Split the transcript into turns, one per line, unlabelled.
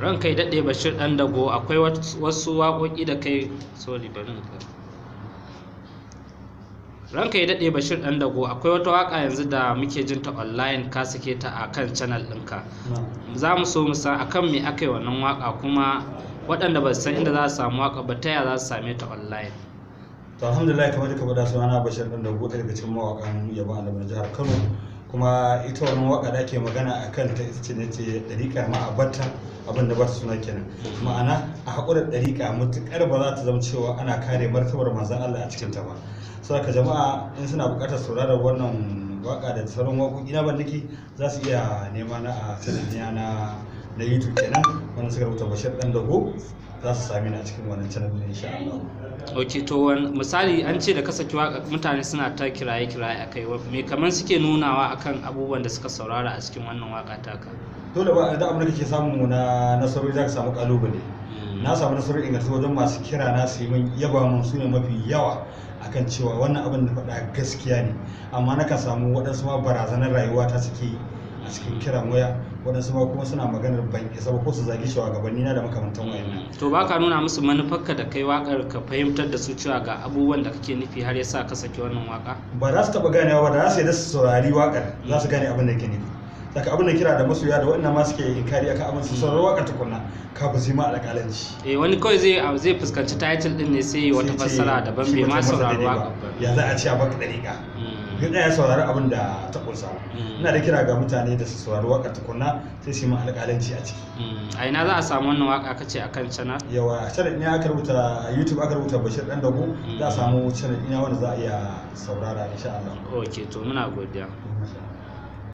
Ranka ya daɗe, Bashir Ɗan Dago, akwai wasu waƙoƙi da kai, sorry, bari in ka. Ranka ya daɗe, Bashir Ɗan Dago, akwai wata waƙa yanzu da muke jin ta online, ka sake ta a kan channel ɗinka. Za mu so mu san akan me aka yi wannan waƙa, kuma waɗanda ba su san inda za su samu waƙa ba, ta ya za su same ta online?
To, alhamdulillah, kamar duka faɗa, sunana Bashir Ɗan Dago, ɗaya daga cikin mawaƙan yabon Annabi na jihar Kano. Kuma ita wannan waƙa da ake magana a kanta ita ce ne ce ɗariƙar ma a batta, abin da ba ta suna kenan. Ma'ana, a haƙura ɗariƙa matuƙar ba za ta zama cewa ana kare martabar Manzon Allah a cikinta ba. Saboda jama'a in suna buƙatar sauraron wannan waƙa da sauran waƙoƙi na bandiki, za su iya nema na a channel na YouTube kenan, wanda suka rubuta Bashir Ɗan Dago, za su sami ni a cikin wannan channel ɗin, insha Allah.
Ok, to misali an ce da ka saki waƙa mutane suna ta kiraye kiraye akai, me kamar suke nunawa akan abubuwan da suka saurara a cikin wannan waƙa taka?
Dole ba da abin da kake samu na nasarori, za ka samu kalubale. Na samu nasarori ingantattu wajen masu kira na su yi min yaba mun, su ne mafi yawa, akan cewa wannan abin da faɗa gaskiya ne. Amma nakan samu waɗansu ma barazanar rayuwa ta suke yi a cikin kiran waya, waɗansu ma kuma suna maganar ban isa ba, ko su zagi shugabanni na da makamantan wayannan.
To, baka nuna musu manufarka da kai waƙar, ka fahimtar da su cewa ga abubuwan da kake nufi har yasa ka saki wannan waƙa?
Ba za su taɓa ganewa ba. Da za su yi su saurari waƙar, za su gane abin da ke nufi. Saka abin da kira da masoya da waɗannan ma suke inkari akan abin, su saurari waƙar tukunna kafin su yi ma alƙalanci.
Eh, wani kawai zai fuskanci title din ne sai yi wata
Sai ce
fassara daban,
shi
bai
ba
ma
ta masa
saurari
daidai ba.
waƙar ba.
Ya za a ce a baka ɗariƙa? Duk ɗaya saurari abin da ta ƙunsa. Ina da kira ga mutane da su saurari waƙar tukunna, sai su yi ma alƙalanci a ciki.
A ina za a samu wannan waƙa, kace akan channel?
Yawa, a channel ɗina aka rubuta, a YouTube aka rubuta Bashir Ɗan Dago, za a samu channel ɗina wanda za a iya saurara, insha Allah.
Ok, to muna godiya.